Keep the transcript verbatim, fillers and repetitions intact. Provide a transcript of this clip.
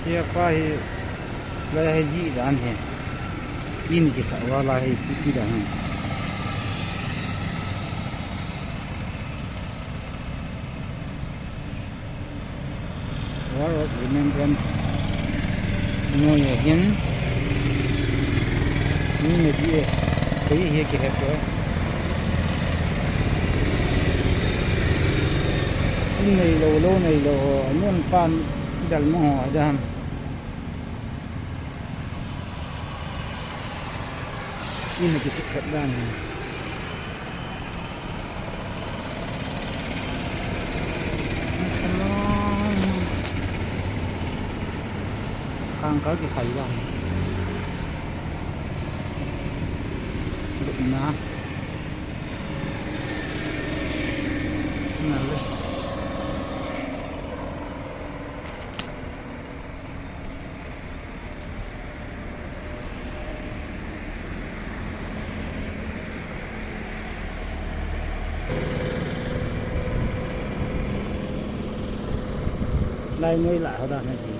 Hiche pa hi, lai hi di dan hi. Pin kisah uva lai hi, ti, ti dan hi. Wall of Remembrance. Noi ahin. Ni ne di e. Koi hi kihe ko. In neilou, lou neilou ho. Anun pan dal mo ho dan. Ina kisukhat dan hi. Kangkal kikhai dan hi. Lupna. Na le. Lai noi lah ho dan hi.